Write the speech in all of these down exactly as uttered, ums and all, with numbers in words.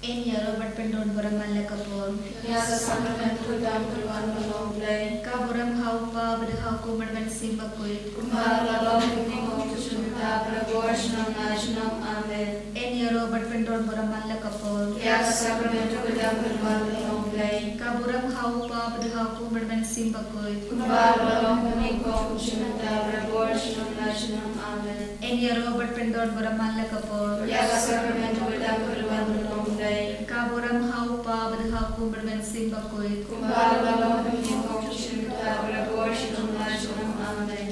Yn ïaroh bad pyndon burom man la ka por. Ïa ka sakrament khuid tam kyrwan ka long Blei. Ka burom ha u Kpa bad ha u Khun bad Mynsiem Bakhuid. Kumba la long ha kaba bun mynta bad ha ka por junom la junom. Amen. Yn ïaroh bad pyndon burom man la ka por. Ïa ka sakrament khuid tam kyrwan ka long Blei. Ka burom ha u Kpa bad ha u Khun bad Mynsiem Bakhuid. Kumba la long ha kaba bun mynta bad ha ka por junom la junom. Amen. Yn ïaroh bad pyndon burom man la ka por. Ïa ka sakrament khuid tam kyrwan ka long Blei. Ka burom ha u Kpa bad ha u Khun bad Mynsiem Bakhuid. Kumba la long ha kaba bun mynta bad ha ka por junom la junom. Amen.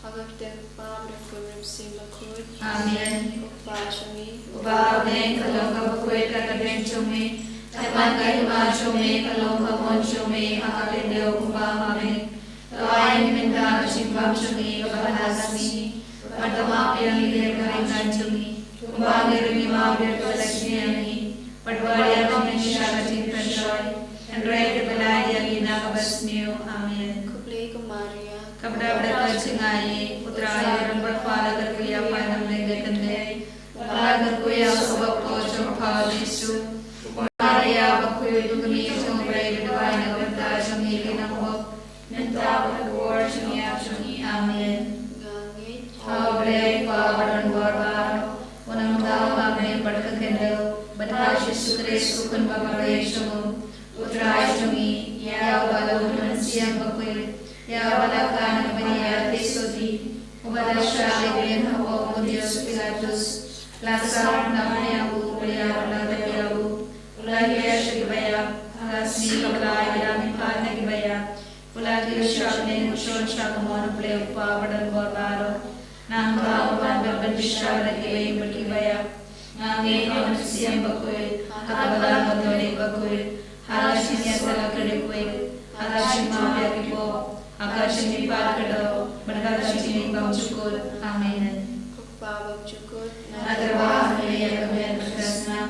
Ha ka kyrteng u Kpa bad u Khun bad u Mynsiem Bakhuid. Amen. U Kpa jong ngi uba ha bneng, ka long kaba khuid ïa ka kyrteng jong me. Ka wan ka hima jong me, ka long ka mon jong me ha ka khyndew kumba ha bneng. To ai ïa ngi mynta ka jingbam jong ngi kaba ha la ka sngi. Bad to map ïa ngi lem ka ryngkat jong ngi, kumba ngi ruh ngi map ïa kiba la jniah ïa ngi. Bad wat ïa ngi sha ka jingpynshoi, hynrei to pyllait ïa ngi na kaba sniew. Amen. Khublei ko Maria, kaba dap da ka jingaiei, u Trai u don bad pha. La kyrkhu ïa pha na ka bneng kaba khyndai, bad la kyrkhu ïa u kpa jong pha u Jisu. Maria bakhuid, to kynmaw ïa ngi kiba ïeit, bad ha ka por jong ka jingïap, mynta bad ha ka por jong ka jingïap jong ngi. Amen. Nga ngeit ha U Blei Kpa badonbor baroh, uba ha bneng bad ha ka khyndew, bad ha U Jisu Khrist u Khun ba marwei jong u, U Trai jong ngi, ïa uba la nud da U Mynsiem Bakhuid, ïa uba la kha na ka bynta jong ka Sotti, uba la shah lehbeiñ hapoh Pontius Pilatus, la sah na ka bynta jong u, u la ïap, la kynduh, u la hiar sha kiba ïap, ha ka sngi kaba lai u la mihpat na kiba ïap, u la kiew sha bneng, u shong sha ka mon U Blei U Kpa badonbor baroh. Nangta un wan ban pynbishar ïa kiba ïeit bad kiba ïap. Nga ngeit ha U Mynsiem Bakhuid, ha ka Balang Katholik bakhuid, ha ka jingïasyllok kaba khuid, ha ka jingmap ïa ki pop, ha ka jingmihpat kaba kordor, bad ha ka jingim bymjukut. Amen. Ko Kpa bymjukut, nga tyrwa ha me ïa ka met bad ka snam,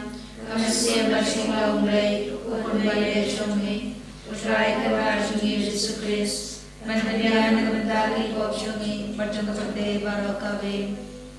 ka mynsiem bad ka jinglong Blei, u Khun ba ïeit jong me, U Trai Kynrad jong ngi U Jisu Khrist, ban pynbiang na ka bynta ki pop jong ngi bad jong ka pyrthei baroh kawei.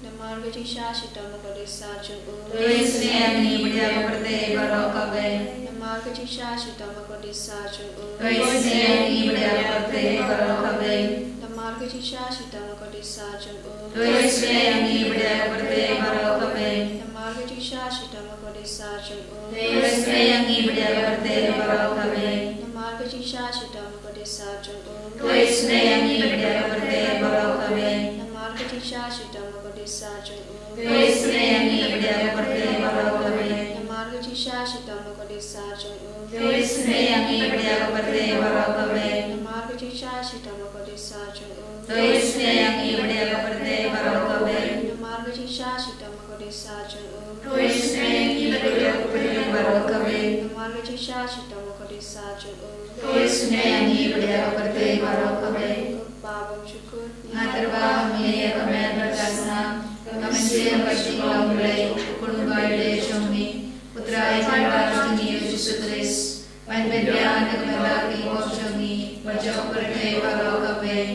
Namar ka jingshah shitom bakordit sar jong u. To isynei ïa ngi bad ïa ka pyrthei baroh kawei. Namar ka jingshah shitom bakordit sar jong u. To isynei ïa ngi bad ïa ka pyrthei baroh kawei. Namar ka jingshah shitom bakordit sar jong u. To isynei ïa ngi bad ïa ka pyrthei baroh kawei. Namar ka jingshah shitom bakordit sar jong u. To isynei ïa ngi bad ïa ka pyrthei baroh kawei. Namar ka jingshah shitom bakordit sar jong u. To isynei ïa ngi bad ïa ka pyrthei baroh kawei. Namar ka jingshah shitom bakordit sar jong u. To isynei ïa ngi bad ïa ka pyrthei baroh kawei. Namar ka jingshah shitom bakordit sar jong u. To isynei ïa ngi bad ïa ka pyrthei baroh kawei. Namar ka jingshah shitom bakordit sar jong u. To isynei ïa ngi bad ïa ka pyrthei baroh kawei. Namar ka jingshah shitom bakordit sar jong u. To isynei ïa ngi bad ïa ka pyrthei baroh kawei. Namar ka jingshah shitom bakordit sar jong u. To isynei ïa ngi bad ïa ka pyrthei baroh kawei. Ko Kpa bymjukut, nga tyrwa ha me ïa ka met bad ka snam, ka mynsiem bad ka jinglong Blei, u Khun ba ïeit jong me, U Trai Kynrad jong ngi U Jisu Khrist, ban pynbiang na ka bynta ki pop jong ngi bad jong ka pyrthei baroh kawei.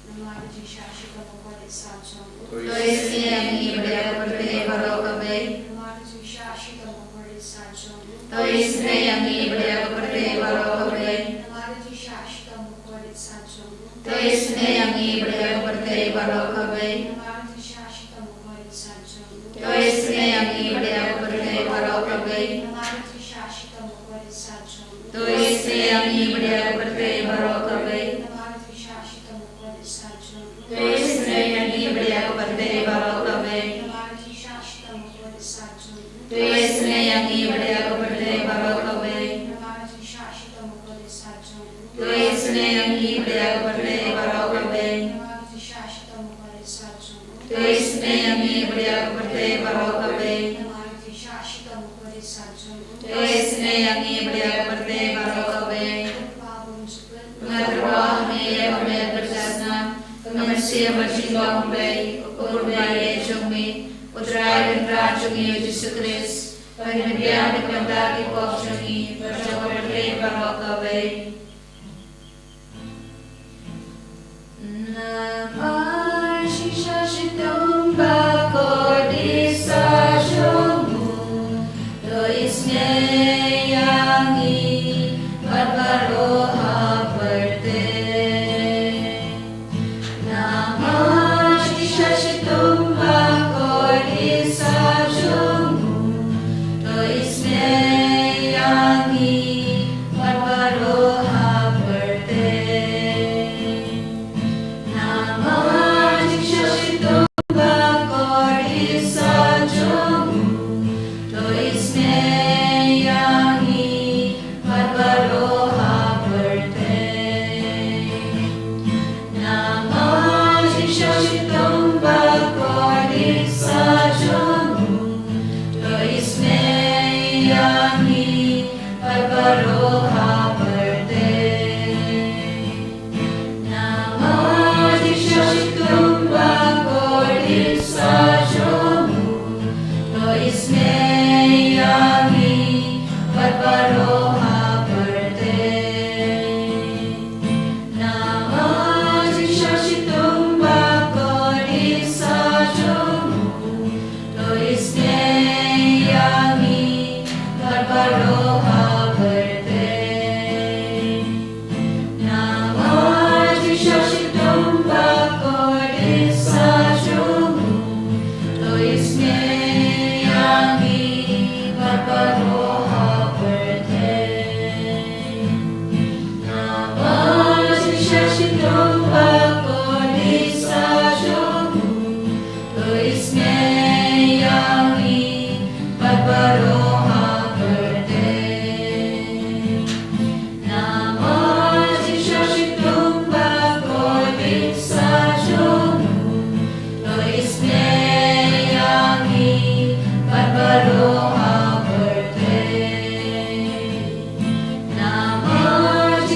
Namar ka jingshah shitom bakordit sar jong u. To isynei ïa ngi bad ïa ka pyrthei baroh kawei. Namar ka jingshah shitom bakordit sar jong u. To isynei ïa ngi bad ïa ka pyrthei baroh kawei. Namar ka jingshah shitom bakordit sar jong u. To isynei ïa ngi bad ïa ka pyrthei baroh kawei. Namar ka jingshah shitom bakordit sar jong u. To isynei ïa ngi bad ïa ka pyrthei baroh kawei. Namar ka jingshah shitom bakordit sar jong u. To isynei ïa ngi bad ïa ka pyrthei baroh kawei. Namar ka jingshah shitom bakordit sar jong u. To isynei ïa ngi bad ïa ka pyrthei baroh kawei. Namar ka jingshah shitom bakordit sar jong u. To isynei ïa ngi bad ïa ka pyrthei baroh kawei. Namar ka jingshah shitom bakordit sar jong u. To isynei ïa ngi bad ïa ka pyrthei baroh kawei. Namar ka jingshah shitom bakordit sar jong u. To isynei ïa ngi bad ïa ka pyrthei baroh kawei. Namar ka jingshah shitom bakordit sar jong u. To isynei ïa ngi bad ïa ka pyrthei baroh kawei. Ko Kpa bymjukut, nga tyrwa ha me ïa ka met bad ka snam, ka mynsiem bad ka jinglong Blei, u Khun ba ïeit jong me, U Trai Kynrad jong ngi U Jisu Khrist, ban pynbiang na ka bynta ki pop jong ngi bad jong ka pyrthei baroh kawei. Namar ka jingshah shitom bakordit sar jong u, to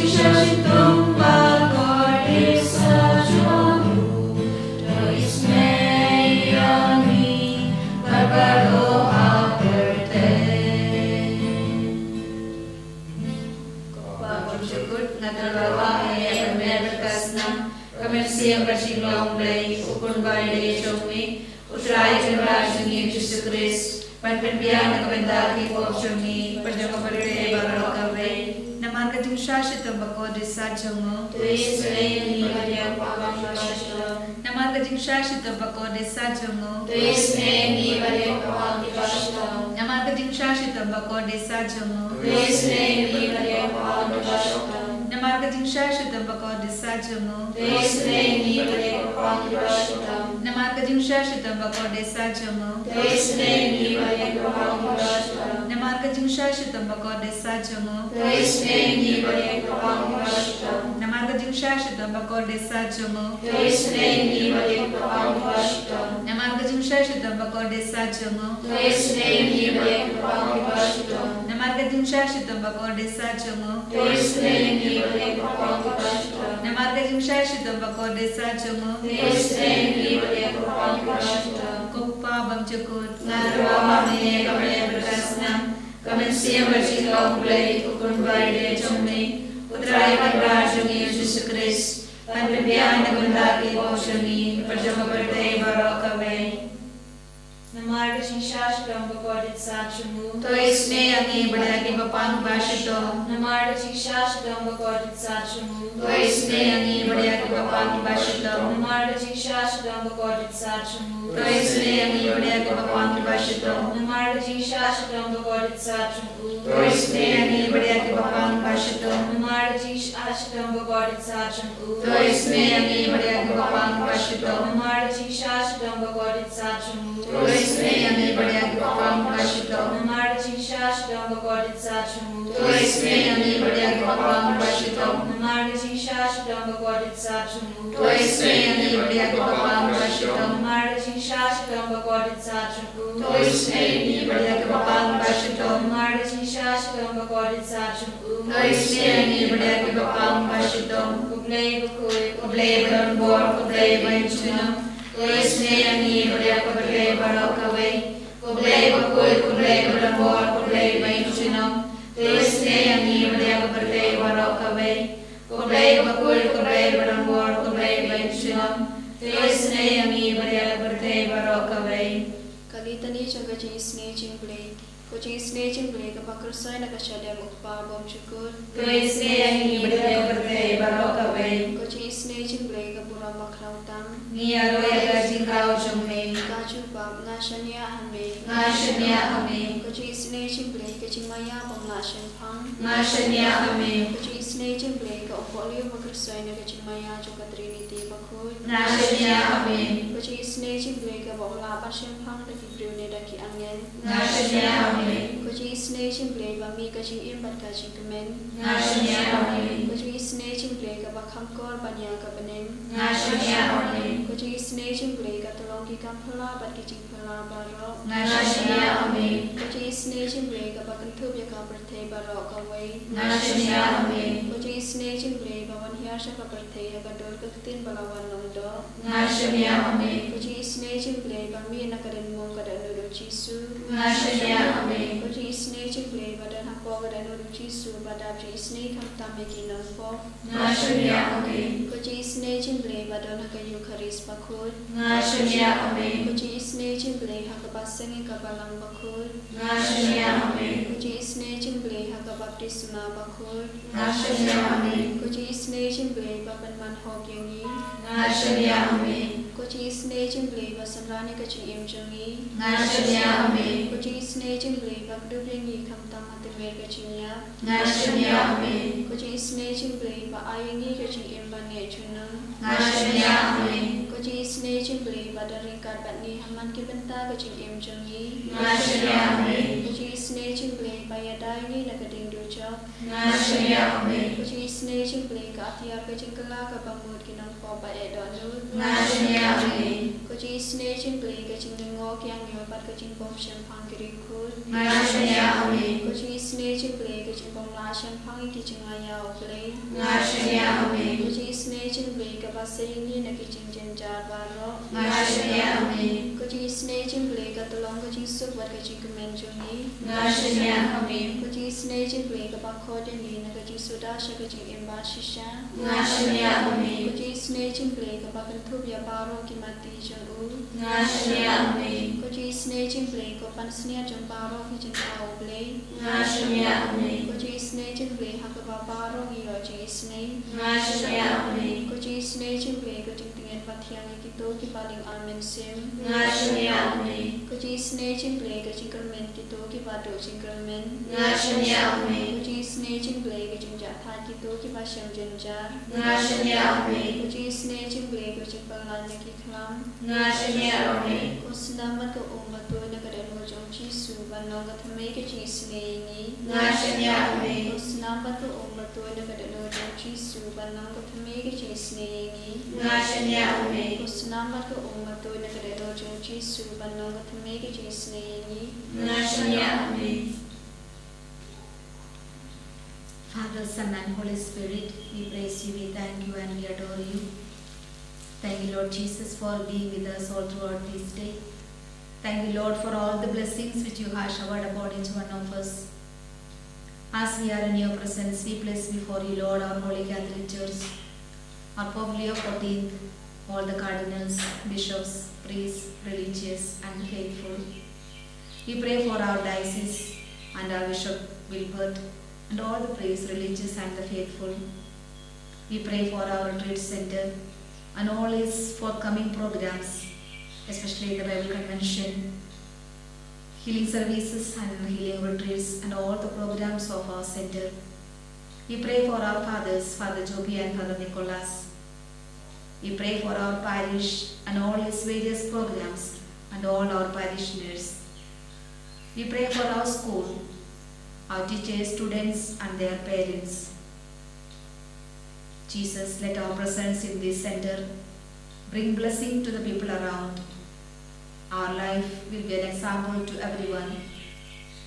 Shitom bakordit sa jong u, to isynei ïa ngi bad baroh ha pyrthei. Ko Kpa bymjukut, nga tyrwa ïa ka bynta ka snam, ka mynsiem bad jinglong Blei, u Khun baieit jong me, U Trai Kynrad jong ngi Jisu Khrist, ban pynbiang na ka bynta ki pop jong ngi bad jong ka pyrthei baroh kawei. Namar ka jingshah shitom bakordit sa jong u, to isynei ïa ngi bad ïa ka bynta ka shitom. Namar ka jingshah shitom bakordit sa jong u, to isynei ïa ngi bad ïa ka bynta ka shitom. Namar ka jingshah shitom bakordit sa jong u, to isynei ïa ngi bad ïa ka bynta ka shitom. Namar ka jingshah shitom bakordit sa jong u, to isynei ïa ngi bad ïa ka bynta ka shitom. Namar ka jingshah shitom bakordit sa jong u, to isynei ïa ngi bad ïa ka bynta ka shitom. Namar ka jingshah shitom bakordit sa jong u, to isynei ïa ngi bad ïa ka bynta ka shitom. Namar ka jingshah shitom bakordit sa jong u, to isynei ïa ngi bad ïa ka bynta ka shitom. Namar ka jingshah shitom bakordit sa jong u, to isynei ïa ngi bad ïa ka bynta ka shitom. Namar ka jingshah shitom bakordit sa jong u, to isynei ïa ngi bad ïa ka bynta ka shitom. Namar ka jingshah shitom bakordit sa jong u, to isynei ïa ngi bad ïa ka bynta ka shitom. Ko Kpa bymjukut, nga tyrwa ïa ka bynta ka snam, ka mynsiem bad jinglong Blei, u Khun baieit jong me, U Trai Kynrad jong ngi Jisu Khrist, ban pynbiang na ka bynta ki pop jong ngi bad jong ka pyrthei baroh kawei. Namar ka jingshah shitom bakordit sa jong u, to isynei ïa ngi bad ïa ki bapang ba shitom. Namar ka jingshah shitom bakordit sa jong u, to isynei ïa ngi bad ïa ki bapang ba shitom. Namar ka jingshah shitom bakordit sa jong u, to isynei ïa ngi bad ïa ki bapang ba shitom. Namar ka jingshah shitom bakordit sa jong u, to isynei ïa ngi bad ïa ki bapang ba shitom. Namar ka jingshah shitom bakordit sa jong u, to isynei ïa ngi bad ïa ki bapang ba shitom. Namar ka jingshah shitom bakordit sa jong u, to isynei ïa ngi bad ïa ki bapang ba shitom. Namar ka jingshah shitom bakordit sa jong u, to isynei ïa ngi bad ïa ki bapang ba shitom. Namar ka jingshah shitom bakordit sa jong u, to isynei ïa ngi bad ïa ki bapang ba shitom. Namar ka jingshah shitom bakordit sa jong u, to isynei ïa ngi bad ïa ki bapang ba shitom. Namar ka jingshah shitom bakordit sa jong u, to isynei ïa ngi bad ïa ki bapang ba shitom. Ko Blei bakhuid, ko Blei badonbor, ko Blei bainjulor, to isynei ïa ngi bad ïa ka pyrthei baroh kawei. Ko Blei bakhuid, ko Blei badonbor, ko Blei bainjulor, to isynei ïa ngi bad ïa ka pyrthei baroh kawei. Ko Blei bakhuid, ko Blei badonbor, ko Blei bainjulor, to isynei ïa ngi bad ïa ka pyrthei baroh kawei. Ka Litani jong ka jingisynei jong u Blei. Ko jingisynei jong u Blei kaba kyrsoi na ka shadem, U Kpa bymjukut, to isynei ïa ngi bad ïa ka pyrthei baroh kawei. Ko jingisynei jong u Blei ka burom bakhraw tam. Ngi ïaroh ïa ka jingkhraw jong me. Ka jubab: Nga shaniah ha me. Nga shaniah ha me. Ko jingisynei jong u Blei ka jingmaïa bym lah shemphang. Nga shaniah ha me. Ko jingisynei jong u Blei ka umpohliew ba kyrsoi na ka jingmaïa jong ka Trinity bakhuid. Nga shaniah ha me. Ko jingisynei jong u Blei kaba ym lah ban shemphang da ki briew ne da ki angel. Nga shaniah ha me. Ko jingisynei jong u Blei ba mih ka jingim bad ka jingkmen. Nga shaniah ha me. Ko jingisynei jong u Blei kaba kham kor ban ïa ka bneng. Nga shaniah ha me. Ko jingisynei jong u Blei ka tyllong ki kam phylla bad ki jingphylla baroh. Nga shaniah ha me. Ko jingisynei jong u Blei kaba kynthup ïa ka pyrthei baroh kawei. Nga shaniah ha me. Ko jingisynei jong u Blei ba wan hiar sha ka pyrthei ha ka dur ka ktien ba la wan long doh. Nga shaniah ha me. Ko jingisynei jong u Blei ba mih na ka dynmong ka dohnud u Jisu. Nga shaniah ha me. Ko jingisynei jong u Blei ba don hapoh ka dohnud u Jisu ba dap jingisynei khamtam ïa ki nongpop. Nga shaniah ha me. Ko jingisynei jong u Blei ba don ha ka Eukharist bakhuid. Nga shaniah ha me. Ko jingisynei jong u Blei ha kaba seng ïa ka Balang bakhuid. Nga shaniah ha me. Ko jingisynei jong u Blei ha ka baptisma bakhuid. Nga shaniah ha me. Ko jingisynei jong u Blei ba pynman hok ïa ngi. Nga shaniah ha me. Ko jingisynei jong u Blei ba synran ïa ka jingim jong ngi. Nga shaniah ha me. Ko jingisynei jong u Blei ba kdup ïa ngi khamtam ha tymmen ka jingïap. Nga shaniah ha me. Ko jingisynei jong u Blei ba ai ïa ngi ka jingim ban neh junom. Nga shaniah ha me. Ko jingisynei jong u Blei ba don ryngkat bad ngi ha man ki bynta ka jingim jong ngi. Nga shaniah ha me. Ko jingisynei jong u Blei ba ïada ïa ngi na ka ding dujok. Nga shaniah ha me. Ko jingisynei jong u Blei ka atiar ka jingkylla kaba mut ki nongpop ba eh dohnud. Nga shaniah ha me. Ko Ka jingisynei jong U Blei, ka jinglyngngoh ki angel bad ka jingbym shemphang ki riewkhuid. Nga shaniah, Amen. Ka jingisynei jong U Blei, ka jingbym lah shemphang ïa ki jinglaitluid, Blei. Nga shaniah, Amen. Ka jingisynei jong U Blei, kaba sain ïa ngi na ki jingjynjar baroh. Nga shaniah, Amen. Ka jingisynei jong U Blei, ka tyllong ka jingsuk bad ka jingkmen jong ngi. Nga shaniah, Amen. Ka jingisynei jong U Blei, kaba khot ïa ngi na ka jingsuda sha ka jingim ba shisha. Nga shaniah, Amen. Ka jingisynei jong U Blei, kaba kynthup ïa baroh ki mati jong u. Nga shaniah, Amen. Ka jingisynei jong U Blei, ka pansngiat jong baroh ki jingthaw, Blei. Nga shaniah, Amen. Ka jingisynei jong U Blei, ha kaba baroh ngi ïoh jingisynei. Nga shaniah, Amen. Ka jingisynei jong U Blei, ka jingtngen ba thiang ïa kito kiba lyngkhuh mynsiem. Nga shaniah, Amen. Ka jingisynei jong U Blei, ka jingkyrmen kito kiba duh jingkyrmen. Nga shaniah, Amen. Ka jingisynei jong U Blei, ka jingjahthait kito kiba shem jynjar. Nga shaniah, Amen. Ka jingisynei jong U Blei, ka jingpyllait na ki khlam. Nga shaniah, Amen. Ko snam bad ka um ba tuid na ka dohnud jong U Jisu, ban long ka thymmei ka jingisynei ïa ngi. Nga shaniah, Amen. Ko snam bad ka um ba tuid na ka dohnud jong U Jisu, ban long ka thymmei ka jingisynei ïa ngi. Nga shaniah, Amen. Ko snam bad ka um ba tuid na ka dohnud jong U Jisu, ban long ka thymmei ka jingisynei ïa ngi. Nga shaniah, Amen. Father, Son, and Holy Spirit, we praise you, we thank you, and we adore you. Thank you, Lord Jesus, for being with us all throughout this day. Thank you, Lord, for all the blessings which you have showered upon each one of us. As we are in your presence, we place before you, Lord, our Holy Catholic Church, our Pope Leo fourteenth, all the cardinals, bishops, priests, religious, and the faithful. We pray for our diocese and our Bishop Wilbert and all the priests, religious, and the faithful. We pray for our retreat center and all its forthcoming programs, especially the Bible convention, healing services and healing retreats, and all the programs of our center. We pray for our fathers, Father Joby and Father Nicholas. We pray for our parish and all its various programs and all our parishioners. We pray for our school, our teachers, students, and their parents. Jesus, let our presence in this center bring blessing to the people around. Our life will be an example to everyone.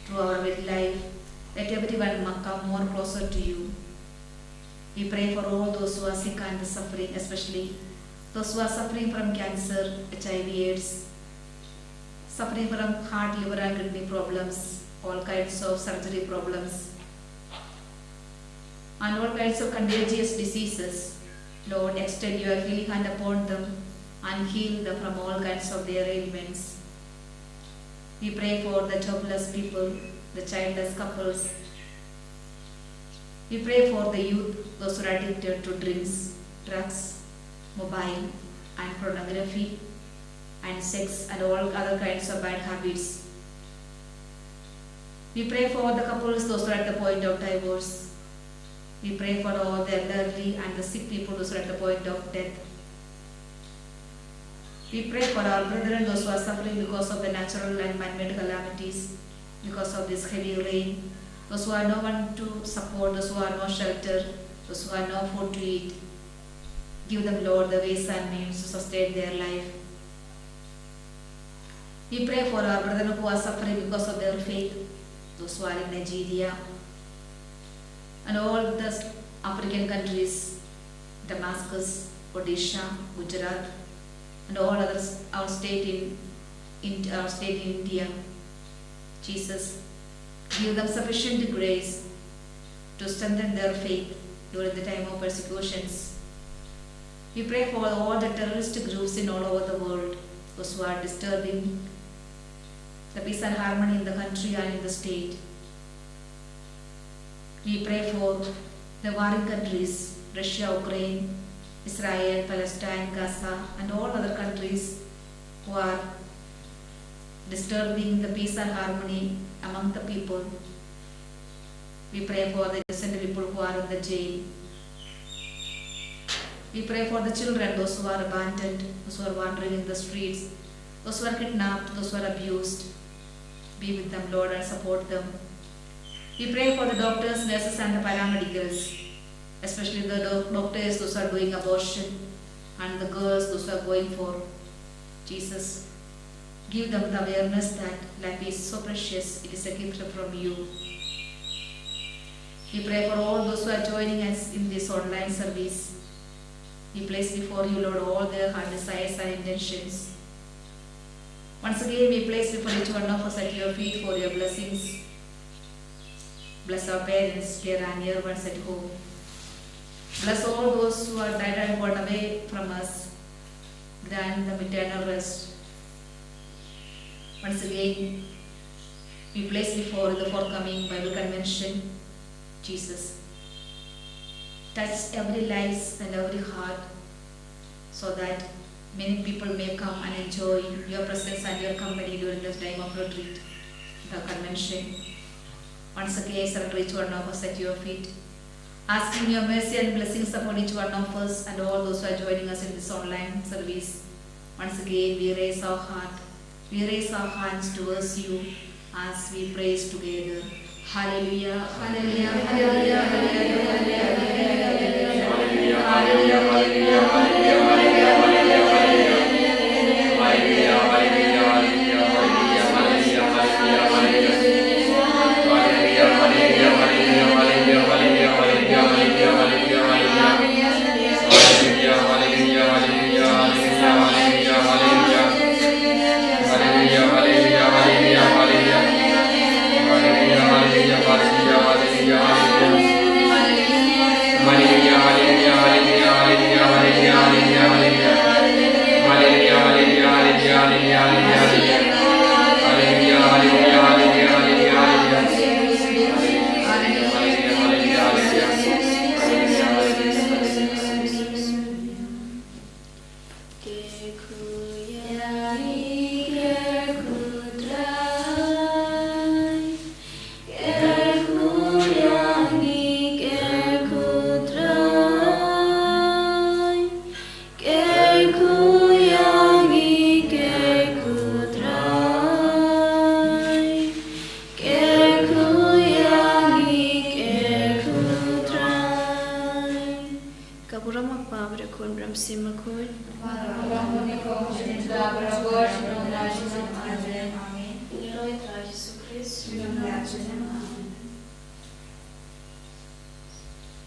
Through our very life, let everyone mo-, come more closer to you. We pray for all those who are sick and suffering, especially those who are suffering from cancer, H I V AIDS, suffering from heart, liver, and kidney problems, all kinds of surgery problems, and all kinds of contagious diseases. Lord, extend your healing hand upon them and heal them from all kinds of their ailments. We pray for the jobless people, the childless couples. We pray for the youth, those who are addicted to drinks, drugs, mobile, and pornography, and sex, and all other kinds of bad habits. We pray for the couples, those who are at the point of divorce. We pray for all the elderly and the sick people, those who are at the point of death. We pray for our brethren, those who are suffering because of the natural and man-made calamities, because of this heavy rain, those who have no one to support, those who have no shelter, those who have no food to eat. Give them, Lord, the ways and means to sustain their life. We pray for our brethren who are suffering because of their faith, those who are in Nigeria, and all the African countries, Damascus, Odisha, Gujarat, and all others, our state in, in our state in India. Jesus, give them sufficient grace to strengthen their faith during the time of persecutions. We pray for all the terrorist groups in all over the world, those who are disturbing the peace and harmony in the country and in the state. We pray for the warring countries, Russia, Ukraine, Israel, Palestine, Gaza, and all other countries who are disturbing the peace and harmony among the people. We pray for the innocent people who are in the jail. We pray for the children, those who are abandoned, those who are wandering in the streets, those who are kidnapped, those who are abused. Be with them, Lord, and support them. We pray for the doctors, nurses, and the parameters, especially the do-, doctors, those who are doing abortion, and the girls, those who are going for Jesus, give them the awareness that life is so precious, it is a gift from you. We pray for all those who are joining us in this online service. We place before you, Lord, all their heart desires and intentions. Once again, we place before each one of us at your feet for your blessings. Bless our parents, dear and near ones at home. Bless all those who are dead and gone away from us. Grant them eternal rest. Once again, we place before the forthcoming Bible convention, Jesus. Touch every lives and every heart so that many people may come and enjoy your presence and your company during this time of retreat, the convention. Once again, I surrender each one of us at your feet, asking your mercy and blessings upon each one of us and all those who are joining us in this online service. Once again, we raise our heart, we raise our hands towards you as we praise together. Hallelujah, hallelujah, hallelujah, hallelujah, hallelujah. Ka burom u Kpa, bad u Khun, bad u Mynsiem Bakhuid. Amen. Ngi ïaroh ïa u Trai Jisu Khrist.